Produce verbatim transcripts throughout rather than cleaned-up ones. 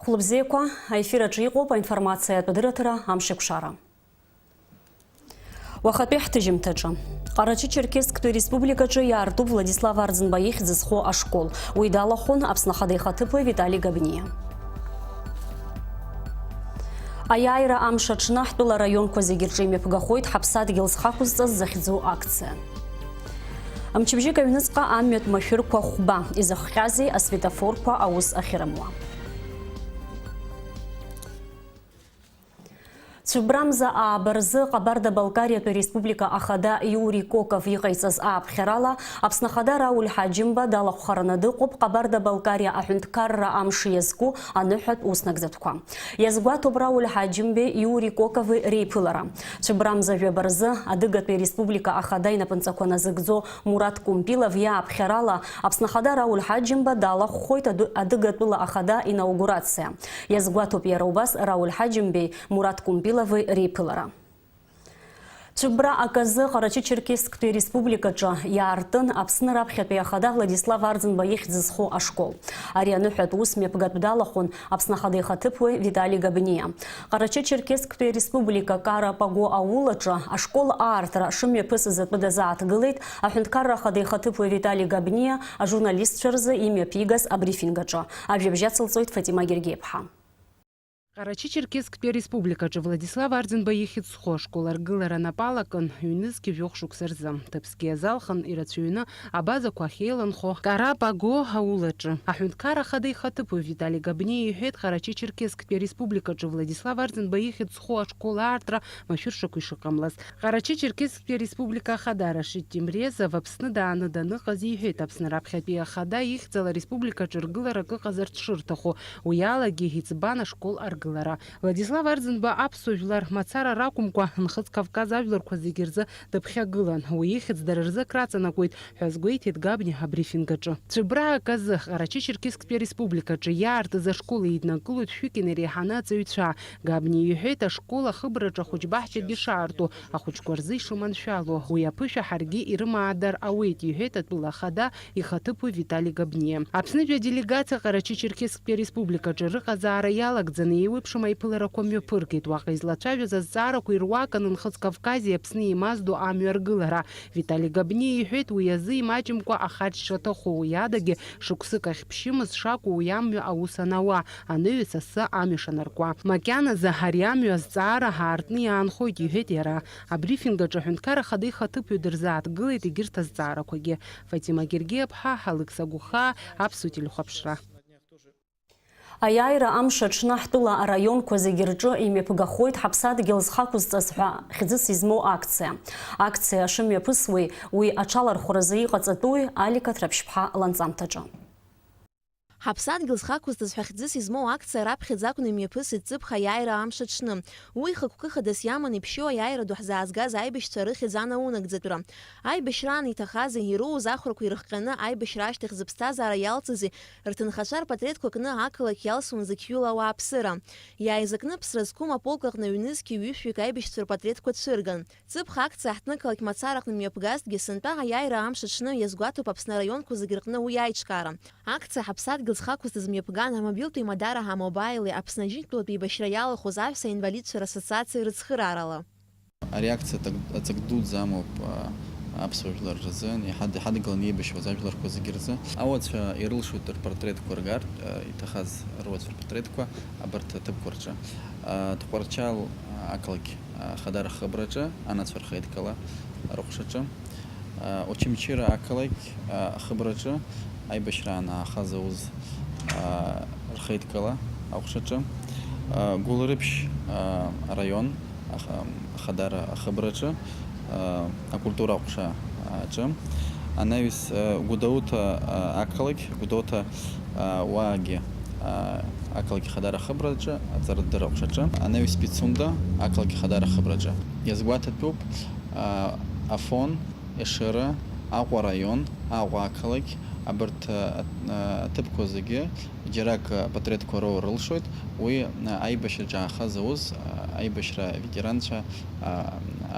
Хәлыбзиақәа, аефир аҿы иҟоуп аинформациатә адырраҭара Амшеикәшара. Уахатәи ҳҭыжьымҭаҿы. Ҟарачы-Черкесктәи республикаҿы иаартуп Владислав Арӡынба ихьӡ зху ашкол. Уи далахәын Аԥсны Ахада ихаҭыԥуаҩ Витали Габниа. Аиааира амш аҽны ҳтәыла араионқәа зегьы рҿы имҩаԥгахоит ҳаԥсадгьыл зхақәызҵаз захьӡу акциа. Мчыбжьык аҩныҵҟа амҩатә машәырқәа хәба изыхҟьазеи асветофорқәа аус ахьырымуа? Цәыббрамза ааба рзы Ҟабарда-Балкариатәи республика ахада Иури Коков иҟаиҵаз ааԥхьарала, Аԥсны Ахада Рауль Ҳаџьымба далахәхараны дыҟоуп Ҟабарда-Балкариа аҳәынҭқарра амш иазку аныҳәатә уснагӡатәқәа. Иазгәаҭоуп Рауль Ҳаџьымбеи Иури Кокови реиԥылара. Цәыббрамза жәаба рзы Адыгатәи республика ахада инапынҵақәа назыгӡо Мурат Кумпилов иааԥхьарала, Аԥсны Ахада Рауль Ҳаџьымба далахәхоит аду-, Адыгатәыла ахада инаугурациа. Иазгәаҭоуп иара убас Рауль Ҳаџьымбеи Мурат Кумпилови реиԥылара. Цәыббра аказы Ҟарачы-Черкесктәи республикаҿы иаартын Аԥсны раԥхьатәи ахада Владислав Арӡынба ихьӡ зху ашкол. Ари аныҳәатә ус мҩаԥгатә далахәын Аԥсны Ахада ихаҭыԥуаҩ Витали Габниа. Ҟарачы-Черкесктәи республика Кара Паго аулаҿы ашкол аартра шымҩаԥысыз атәы дазааҭгылеит аҳәынҭқарра ахада ихаҭыԥуаҩ Витали Габниа ажурналистцәа рзы имҩаԥигаз абрифинг аҿы. Ажәабжь ацылҵоит Фатима Гергиаԥҳа. Ҟарачы-Черкесктәи ареспубликаҿы Владислав Арӡынба ихьӡ зху ашкол аргылара напала акын, ҩнызқьи жәохә шықәса рзы. Ҭыԥсгьы иазалхын, ирацәаҩны абазақәа ахьеиланхо Кара Паго аулаҿы. Аҳәынҭқар ахада ихаҭыԥуаҩ Витали Габниа иҳәеит, Ҟарачы-Черкесктәи ареспубликаҿы Владислав Арӡынба ихьӡ зху ашкол аартра машәыршақәа ишыҟамлаз. Ҟарачы-Черкесктәи ареспублика ахада Рашид Темрезов Аԥсны дааны даныҟаз иҳәеит, Аԥсны раԥхьатәи ахада ихьӡала ареспубликаҿы ргыларак ыҟазар дшырҭаху, уи алагьы иӡбан ашкол аргылара. Владислав Арӡынба аԥсуа жәлар мацара ракәымкәа, Нхыҵ Кавказ ажәларқәа зегьы рзы дыԥхьагылан. Уи ихьӡ дара рзы акраҵанакуеит ҳәа азгәеиҭеит Габниа абрифинг аҿы. Цәыббра аказы Ҟарачы-Черкесктәи ареспубликаҿы иаартыз ашкол еиднакылоит шәҩык инареиҳаны аҵаҩцәа. Габниа иҳәеит, ашкол ахыбраҿы ахәыҷбаҳчагьы шаарту, ахәыҷқәа рзы ишыманшәало. Уи аԥышәа ҳаргьы ирымаадар ауеит, иҳәеит атәыла ахада ихаҭыԥуаҩ Витали Габниа. Аԥснытәи аделегациа Ҟарачы-Черкесктәи ареспубликаҿы рыҟазаара иалагӡаны еиуеиԥшым аиԥыларақәа мҩаԥыргеит. Уаҟа излацәажәаз азҵаарақәа ируакын Нхыҵ Кавкази Аԥсни еимаздо амҩа аргылара. Витали Габниа иҳәеит, уи азы имаҷымкәа ахаҿ шаҭаху, уи адагьы шықәсык ахь ԥшьымз шакәу уи амҩа аус анауа, анаҩс асы амҩа шанаркуа. Макьаназы ари амҩа азҵаара ҳаартны иаанхоит, иҳәеит иара. Абрифинг аҿы аҳәынҭқар ахада ихаҭыԥуаҩ дырзааҭгылеит егьырҭ азҵаарақәагьы. Фатима Гергиаԥҳа, Алықьса Гәыхаа, Аԥсуа телехәаԥшра. Аиааира амш аҽны ҳтәыла араионқәа зегьы рҿы имҩаԥгахоит ҳаԥсадгьыл зхақәызҵаз ҳәа хьӡыс измоу акциа. Акциа шымҩаԥысуеи уи аҽалархәразы иҟаҵатәуи Алика Ҭраԥшьԥҳа ланҵамҭаҿы. Ҳаԥсадгьыл зхақәызҵаз ҳәа хьӡыс измоу акциа раԥхьаӡа акәны имҩаԥысит ҵыԥх аиааира амш аҽны. Уи хықәкы хадас иаман иԥшьоу аиааира ду ҳзаазгаз аибашьцәа рыхьӡ анаунагӡатәра. Аибашьраан иҭахази, ироуз ахәрақәа ирыхҟьаны аибашьра ашьҭахь зыԥсҭазаара иалҵызи рҭынхацәа рпатреҭқәа кны ақалақь иалсуан зықьҩыла ауааԥсыра. Иааизакны ԥсра зқәым аполк аҟны ҩнызқьи ҩышәҩык аибашьцәа рпатреҭқәа цәырган. Ҵыԥх акциа ҳҭнықалақь мацараҟны мҩаԥгазҭгьы, сынтәа аиааира амш аҽны иазгәаҭоуп Аԥсны араионқәа зегьы рҟны уи аиҿкаара. Акциа ҳаԥсадгьыл зхақәызҵаз мҩаԥган амобилтә еимадара ҳамобаили Аԥсны аџьынџьтәылатәи еибашьра иалахәыз аҳәса аинвалидцәа рассоциациеи рыцхыраарала. Ари акциа аҵак-, аҵак дуӡӡа амоуп, а, аԥсуа жәлар рзы, иҳад-, иҳадгыланы еибашьуаз ажәларқәа зегьы рзы. Ауацәа ирылшоит рпортретқәа ргартә, а, иҭахаз руацәа рпортретқәа абарҭ аҭыԥқәа рҿы. А, Тҟәарчал, а, ақалақь, а, Ахадара ахыбраҿы, анацәа рхеидкыла рыхәшаҿы. А, Очамчыра ақалақь, а, ахыбраҿы аибашьраан ааха зауз, а, рхеидкыла аҟәшаҿы. А, Гәылрыԥшь, а, араион аха-, Ахадара ахыбраҿы, а, акультура аҟәша аҿы. Анаҩс, а, Гәдоуҭа, а, ақалақь, Гәдоуҭа, а, уаагьы, а, ақалақь Ахадара ахыбраҿы, аҵарадырра аҟәшаҿы. Анаҩс Пицунда ақалақь Ахадара ахыбраҿы. Иазгәаҭатәуп, а, Афон, Ешыра, Аҟәа араион, Аҟәа ақалақь, абарҭ, а, а, аҭыԥқәа зегьы Џьарак апатреҭқәа роур рылшоит, уи аибашьраҿы аахаз аус, аибашьра аветеранцәа,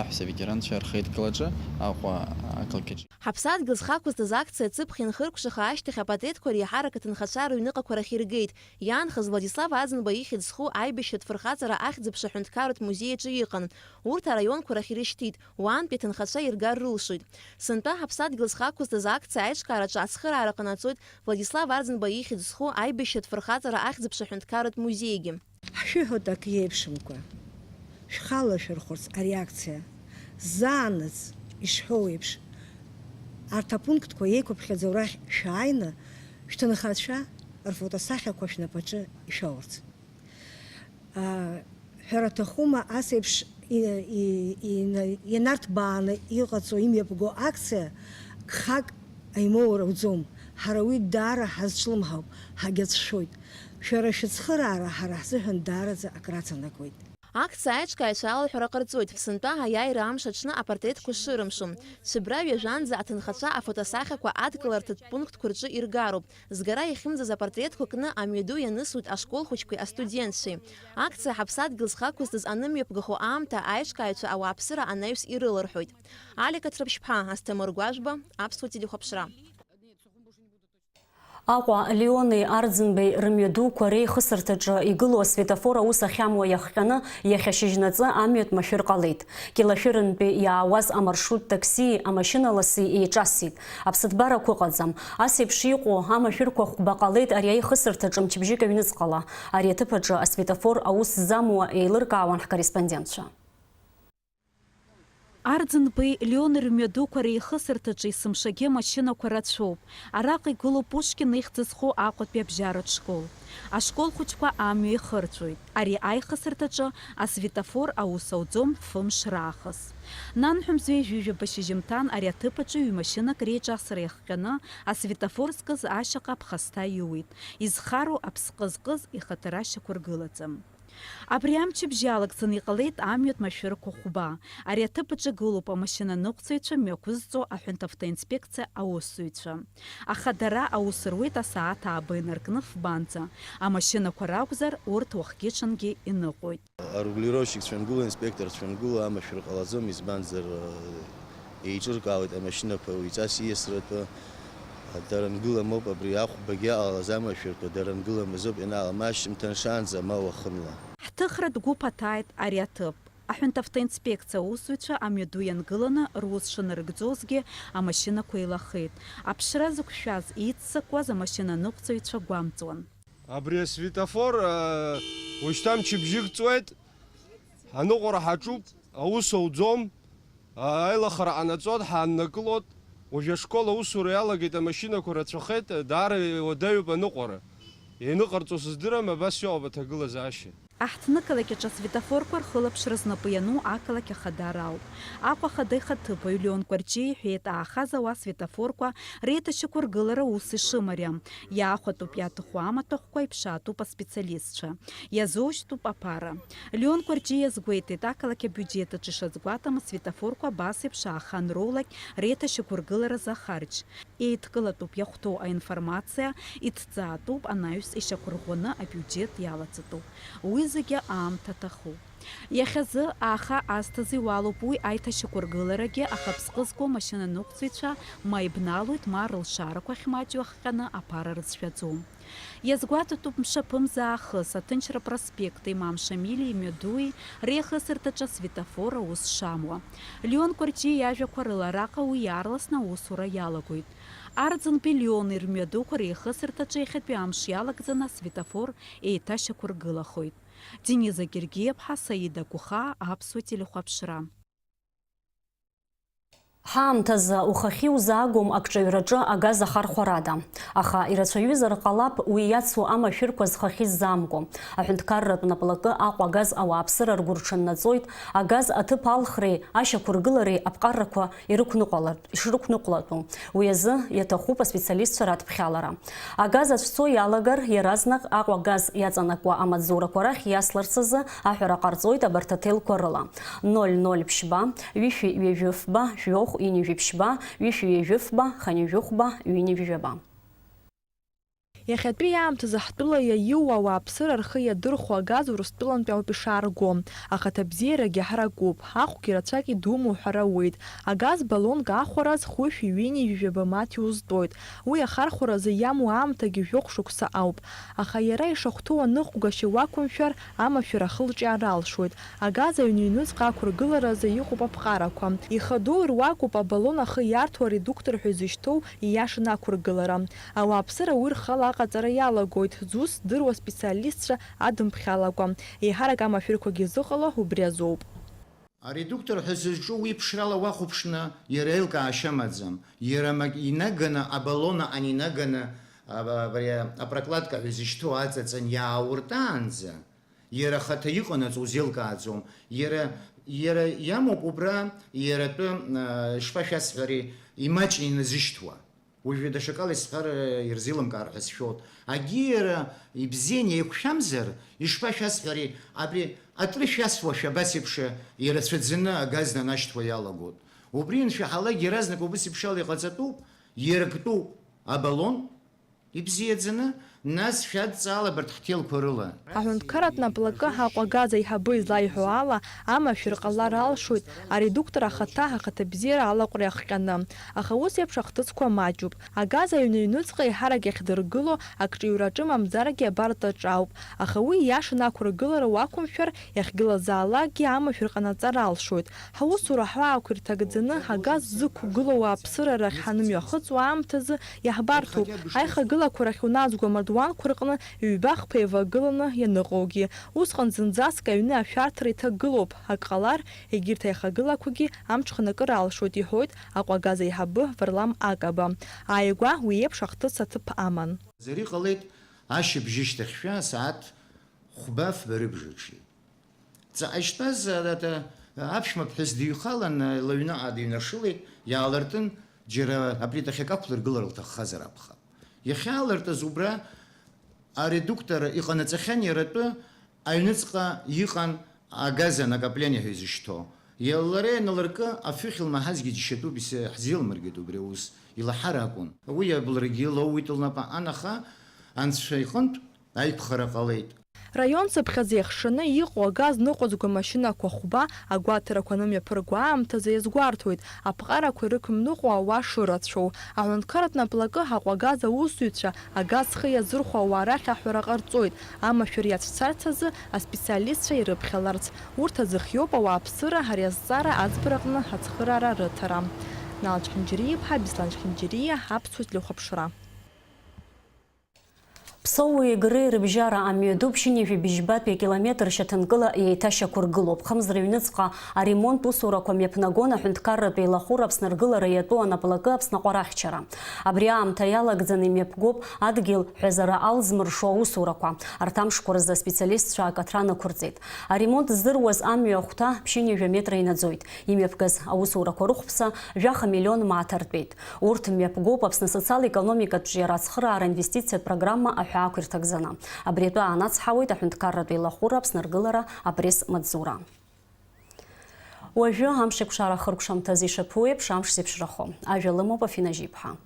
аҳәса аветеранцәа рхеидкылаҿы, Аҟәа ақалақьаҿы. Ҳаԥсадгьыл зхақәызҵаз акциа ҵыԥх инхыркәшаха ашьҭахь апатреҭқәа реиҳарак аҭынхацәа рыҩныҟақәа рахь иргеит. Иаанхаз Владислав Аӡынба ихьӡ зху аибашьратә фырхаҵара ахьӡ-аԥша аҳәынҭқарратә музеи аҿы иҟан. Урҭ араионқәа рахь ирышьҭит, уаантәи аҭынхацәа иргар рылшоит. Сынтәа ҳаԥсадгьыл зхақәызҵаз акциа аиҿкаараҿы ацхыраара ҟанаҵоит Владислав Арӡынба ихьӡ зху аибашьратә фырхаҵара ахьӡ-аԥша аҳәынҭқарратә музеигьы. Ҳшәыҳәоит акы иеиԥшымкәа, шәхала шәырхәырц ари акциа. Заанаҵ ишҳәоу еиԥш, арҭ апунктқәа еиқәыԥхьаӡоу рахь шәааины, шәҭынхацәа рфотосахьақәа шәнапаҿы ишәоурц. Ҳәара аҭахума, ас еиԥш и-, и-, ина-, ианарҭбааны иҟаҵоу имҩаԥго акциа гхак аимоур ауӡом. Ҳара уи даара ҳазҿлымҳауп, ҳагьацәшәоит. Шәара шәыцхыраара ҳара ҳзыҳәан даараӡа акраҵанакуеит. Акциа аиҿкааҩцәа алҳәара ҟарҵоит, сынтәа аиааира амш аҽны апортретқәа шырымшо. Цәыббра ҩажәанӡа аҭынхацәа афотосахьақәа адкыларҭатә пунктқәа рҿы иргароуп. Згара иахьымӡаз апортретқәа кны амҩаду ианысуеит ашкол хәыҷқәеи астудентцәеи. Акциа ҳаԥсадгьыл зхақәызҵаз анымҩаԥгахо аамҭа аиҿкааҩцәа ауааԥсыра анаҩс ирыларҳәоит. Алика Ҭрыԥшьԥҳа, Асҭамыр Гәажәба, Аԥсуа телехәаԥшра. Аҟәа Леони Арӡынбеи рымҩадуқәа реихысырҭаҿы игылоу асветофор аус ахьамуа иахҟьаны иахьа шьыжьнаҵы амҩатә машәыр ҟалеит. Кьалашәырынтәи иаауаз амаршрут таксии амашьыналаси еиҿасит. Аԥсыҭбарақәа ыҟаӡам. Ас еиԥш иҟоу амашәырқәа хәба ҟалеит ари аихысырҭаҿы мчыбжьык аҩныҵҟала. Ари аҭыԥ аҿы асветофор аус ззамуа еилыркаауан ҳкорреспондентцәа. Арӡынбеи Леони рымҩадуқәа реихысырҭаҿы есымшагьы амашьынақәа рацәоуп. Араҟа игылоуп Пушкин ихьӡ зху Аҟәатәи абжьаратә школ. Ашкол хәыҷқәа амҩа ихырҵәоит. Ари аихысырҭаҿы асветофор аус ауӡом фымш раахыс. Нанҳәа мза ҩажәижәаба шьыжьымҭан ари аҭыԥ аҿы ҩ-машьынак реиҿасра иахҟьаны асветофор зкыз ашьаҟа аԥхасҭа иуит. Изхароу аԥсҟы зкыз ихаҭара шьақәыргылаӡам. Абри амчыбжь иалагӡаны иҟалеит амҩатә машәырқәа хәба. Ари аҭыԥ аҿы гылоуп амашьынаныҟәцаҩцәа мҩақәызҵо аҳәынҭавтоинспекциа аусзуҩцәа. Аха дара аус руеит асааҭ ааба инаркны фбанӡа. Амашьынақәа ракәзар, урҭ уахгьы-ҽынгьы иныҟәоит. Арегулировщикцәа ангыло, аинспекторцәа ангыло амашәыр ҟалаӡом, избанзар, еиҿыркаауеит амашьынақәа уаҩҵас ииасратәы. Дара ангыламоуп, абри ахәбагьы иҟалаз амашәырқәа дара ангыламызоуп, ианаалама ашьжьымҭан шаанӡа, ма уахынла. Ҳҭыхратә гәыԥ аҭааит ари аҭыԥ. Аҳәынҭавтоинспекциа аусзуҩцәа амҩаду иангыланы рус шынарыгӡозгьы амашьынақәа еилахеит. Аԥшра зықәшәаз, иццакуаз амашьынаныҟәцаҩцәа гәамҵуан. Абри асветофор, э, уажәшьҭа мчыбжьык ҵуеит, аныҟәара ҳаҿуп, аус ауӡом, а-, аилахара ҟанаҵоит, ҳааннакылоит. Уажә ашкол аусура иалагеит, амашьынақәа рацәахеит, даара иуадаҩуп аныҟәара. Ианыҟарҵо сыздырам, абас иҟоуп аҭагылазаашьа. Аҳҭнықалақь аҿы асветофорқәа рхылаԥшра знапы иану ақалақь ахадара ауп. Аҟәа ахада ихаҭыԥуаҩ Леон Кәарҷиа иҳәеит, аахаз ауаа асветофорқәа реиҭашьақәыргылара ус ишымариам. Иаахәатәуп иаҭаху амаҭәахәқәа, иԥшаатәуп аспециалистцәа. Иазушьҭуп аԥара. Леон Кәарҷиа иазгәеиҭеит, ақалақь абиуџьет аҿы ишазгәаҭам асветофорқәа абас еиԥш аахан роулак реиҭашьақәыргыларазы ахарџь. Еидкылатәуп иахәҭоу аинформациа, иҭҵаатәуп анаҩс ишьақәырӷәӷәаны абиуџьет иалаҵатәуп. Уи зегьы аамҭа аҭахуп. Иахьазы, ааха азҭаз иуалуп уи аиҭашьақәыргыларагьы, аха аԥсҟы зку амашьынаныҟәцаҩцәа ма ибналоит, ма рылшарақәа ахьмаҷу ахҟьаны аԥара рыцәшәаӡом. Иазгәаҭатәуп мшаԥымза аахыс аҭынчра проспекти Имам Шамили имҩадуи реихысырҭаҿы асветофор аус шамуа. Леон Кәарҷиа иажәақәа рыла, араҟа уи иаарласны аусура иалагоит. Арӡынбеи Леони рмҩадуқәа реихысырҭаҿы иахьатәи амш иалагӡаны асветофор еиҭашьақәыргылахоит. Дениза Гергиаԥҳа, Саида Гәыхаа, Аԥсуа телехәаԥшра. Ҳаамҭазы ухахьы иузаагом акҿаҩраҿы агаз ахархәарада. Аха ирацәаҩызар ҟалап уи иацу амашәырқәа зхахьы иззаамкәа. Аҳәынҭқарратә наплакы Аҟәа агаз ауааԥсыра ргәы рҽаннаҵоит, агаз аҭыԥ алхреи ашьақәыргылареи аԥҟарақәа ирықәныҟәалартә, ишрықәныҟәлатәу. Уи азы иаҭахуп аспециалистцәа радԥхьалара. Агаз ацәцо иалагар, иаразнак Аҟәа агаз иаҵанакуа амаҵзурақәа рахь иасларц азы аҳәара ҟарҵоит абарҭ аҭелқәа рыла: ноль ноль ԥшьба, ҩышәи ҩажәи фба, жәохә ҩынҩажәи ԥшьба, ҩышәи ҩажәи фба, хынҩажәи хәба, ҩынҩажәи жәаба. Иахьатәи аамҭазы ҳтәыла иаиуа ауааԥсыра рхы иадырхәо агаз Урыстәылантәи ауп ишаарго. Ахаҭабзиарагьы ҳаракуп, ахәгьы рацәак идумоу ҳәа рауеит. Агаз баллонк аахәараз хәышәи ҩынҩажәи жәаба маҭи узтәоит. Уи ахархәаразы иамоу аамҭагьы жәохә шықәса ауп. Аха иара ишахәҭоу аныҟәгашьа уақәымшәар, амашәыр ахылҿиаара алшоит. Агаз аҩны аҩныҵҟа ақәыргыларазы иҟоуп аԥҟарақәа. Ихадоу ируакуп абаллон ахы иарҭо аредуктор ҳәа изышьҭоу ииашаны ақәыргылара. Ауааԥсыра уи рхала аҟаҵара иалагоит, зус здыруа специалистцәа адымԥхьалакәа. Еиҳарак амашәырқәагьы зыҟало убри азоуп. Аредуктор ҳәа зызҿу уи ԥшрала уахәаԥшны иара аилкаашьа амаӡам. Иара мак инаганы, абаллон аҟны инаганы, а, абри апрокладка ҳәа зышьҭоу аҵаҵан иаауртаанӡа, иара ахаҭа иҟанаҵо узеилкааӡом. Иара, иара иамоуп убра, иара атәы, а, ишԥашәасҳәари, имаҷны иназышьҭуа. Уажәы даҽакала исҳәар, ирзеилымкаар ҳәа сшәоит. Агьиара ибзианы еиқәшәамзар, ишԥашәасҳәари, абри атрышә иасуашәа абас еиԥш ирацәаӡаны агаз нанашьҭуа иалагоит. Убри аншәаҳалак, иаразнак убас еиԥш ала иҟаҵатәуп, иарктәуп абаллон, ибзиаӡаны, нас шәадҵаала абарҭ ҳҭелқәа рыла. Аҳәынҭқарратә наплакы Аҟәа агаз аиҳабы излаиҳәо ала, амашәыр ҟалар алшоит аредуктор ахаҭа ахаҭабзиара алаҟәра иахҟьаны. Аха ус еиԥш ахҭысқәа маҷуп. Агаз аҩны аҩныҵҟа еиҳарак иахьдыргыло акҿиураҿы мамзаргьы абарҵаҿы ауп. Аха уи ииашаны ақәыргылара уақәымшәар, иахьгылазаалакгьы амашәыр ҟанаҵар алшоит. Ҳаусура ҳәаақәа ирҭагӡаны агаз зықәгылоу ауааԥсыра рахь ҳанымҩахыҵуа аамҭазы иаҳбарҭоуп. Аихагылақәа рахь уназго амардуанқәа рҟны ҩба-хԥа еивагыланы ианыҟоугьы. Усҟан зынӡаск аҩны ашәарҭара иҭагылоуп. Ак ҟалар, егьырҭ аихагылақәагьы амҽханакыра алшоит, иҳәоит Аҟәа агаз аиҳабы Варлам Акаба. Ааигәа уи еиԥш ахҭыс аҭыԥ аман. Зар иҟалеит ашьыбжьышьҭахьшәа асааҭ хәба-фба рыбжаҿы. Ҵаҟа ишьтәаз, а, а, аԥшәма ԥҳәыс дыҩхалан, а, лыҩныҟа дыҩнашылеит, иаалыртын, џьара аплитахь акы ақәлыргылар лҭаххазар акәхап. Иахьаалыртыз убра аредуктор иҟанаҵахьан иара атәы, аҩныҵҟа иҟан агаз анакопление ҳәа изышьҭоу. Иа-, лара ианалыркы, афҩы ахьылмаҳазгьы џьшьатәуп, ис-, ҳзеилмыргеит убри аус, илаҳар акәын. Уи абылрагьы лоуит лнапы аҟан, аха Анцәа иҟынтә аиқәхара ҟалеит. Раион цыԥхьаӡа иахшаны иҟоу агаз ныҟәызго амашьынақәа хәба агәаҭарақәа анымҩаԥырго аамҭазы иазгәарҭоит, аԥҟарақәа ирықәымныҟәо ауаа шырацәоу. Аҳәынҭқарратә наплакы Аҟәа агаз аусзуҩцәа агаз зхы иазырхәо ауаа рахь аҳәара ҟарҵоит, амашәыр иацәцарц азы аспециалистцәа ирыԥхьаларц. Урҭ азыхиоуп ауааԥсыра ари азҵаара аӡбараҟны ацхыраара рыҭара. Нал Чхинџьариа-иԥҳа, Беслан Чхинџьариа, Аԥсуа телехәаԥшра. Ԥсоуи Егры рыбжьара амҩаду ԥшьынҩажәи быжьбатәи акилометр шьаҭанкыла еиҭашьақәыргылоуп. Хымз рыҩныҵҟа аремонт усурақәа мҩаԥнагон аҳәынҭқарратә еилахәыра Аԥсны аргылара иатәу анаплакы Аԥсны аҟәарахьчара. Абри аамҭа иалагӡаны имҩаԥгоуп адгьыл ҳәазара алзмыршо аусурақәа. Арҭ амшқәа рзы аспециалистцәа акаҭра нықәырҵеит. Аремонт здыруаз амҩа ахәҭа ԥшьынҩажәа метра инаӡоит. Имҩаԥгаз аусурақәа рыхәԥса жәаха миллион мааҭ артәеит. Урҭ мҩаԥгоуп Аԥсны асоциал-економикатә ҿиара ацхыраара инвестициатә программа аҳәаақәа ирҭагӡаны. Абри атәы аанацҳауеит аҳәынҭқарратә еилахәыра Аԥсны аргылара апресс-маҵзура. Уажәы амш еиқәшара ахыркәшамҭазы ишаԥу еиԥш амш зеиԥшрахо. Ажәа лымоуп Афина Жьиԥҳа.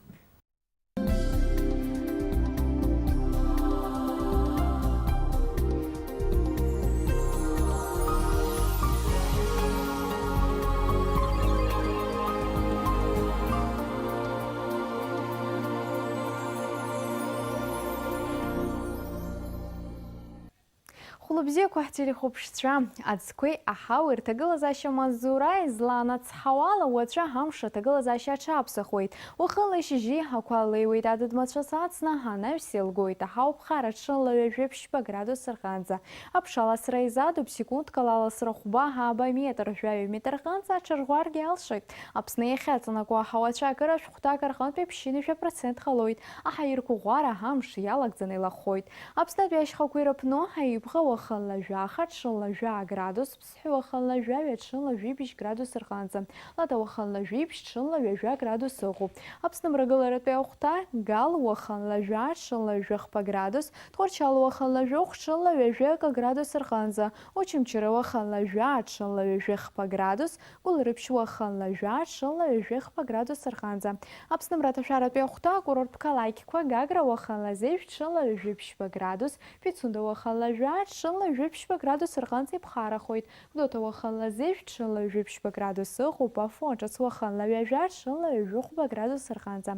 Хәлыбзиақәа ҳтелехәаԥшцәа, аӡқәеи аҳауеи рҭагылазаашьа амаҵзура излаанацҳауала, уаҵәы амш аҭагылазаашьа аҽаԥсахуеит. Уахынла ишьыжьи ақәа леиуеит, адыд-мацәаз ацны анаҩс еилгоит, аҳауа ԥхара ҽынла ҩажәи ԥшьба градус рҟынӡа. Аԥша ласра изадуп, секундк ала аласра хәба ааба метр, жәаҩа метр рҟынӡа аҽарӷәӷәаргьы алшоит. Аԥсны иахьаҵанакуа аҳауа ацәаакыра шәҟәҭак рҟынтәи ԥшьынҩажәа процент ҟалоит. Аҳаирқәа ӷәӷәара амш иалагӡаны илахәхоит. Аԥснытәи ашьхақәа ирыԥну аиҩыбӷа уахынла Уахынла жәаха, ҽынла жәаа градус, Ԥсҳәы уахынла жәаҩа, ҽынла жәибжь градус рҟынӡа, Лада уахынла жәибжь, ҽынла ҩажәа градус ыҟоуп. Аԥсны мрагыларатәи ахәҭа: Гал уахынла жәаа, ҽынла ҩажәи хԥа градус, Тҟәарчал уахынла жәохә, ҽынла ҩажәи акы градус рҟынӡа, Очамчыра уахынла жәаа, ҽынла ҩажәи хԥа градус, Гәылрыԥшь уахынла жәаа, ҽынла ҩажәи хԥа градус рҟынӡа. Аԥсны мраҭашәаратәи ахәҭа: акурорттә қалақьқәа: Гагра уахынла зежә, ҽынла ҩажәи ԥшьба градус, Пицунда уахынла жәаа, ҽынла ҩажәи ԥшьба градус рҟынӡа иԥхарахоит, Гәдоуҭа уахынла зежә, ҽынла ҩажәи ԥшьба градус ыҟоуп, Афон ҿыц уахынла ҩажәа, ҽынла ҩажәи хәба градус рҟынӡа.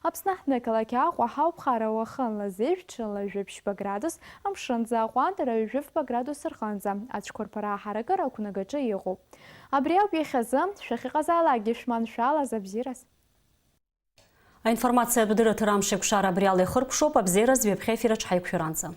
Аԥсны аҳҭнықалақь Аҟәа ҳауԥхара уахынла зежә, ҽынла ҩажәи ԥшьба градус, амшынӡы аҟәандара ҩажәи фба градус рҟынӡа, ацәқәырԥара аҳаракыра ақәнагаҿы иҟоуп. Абри ауп иахьазы, шәахьыҟазаалакгьы шәманшәалаз, абзиараз. Аинформациатә дырраҭара амш еиқәшара абри ала ихыркәшоуп, абзиараз ҩаԥхьа ефир аҿы ҳаиқәшәаранӡа.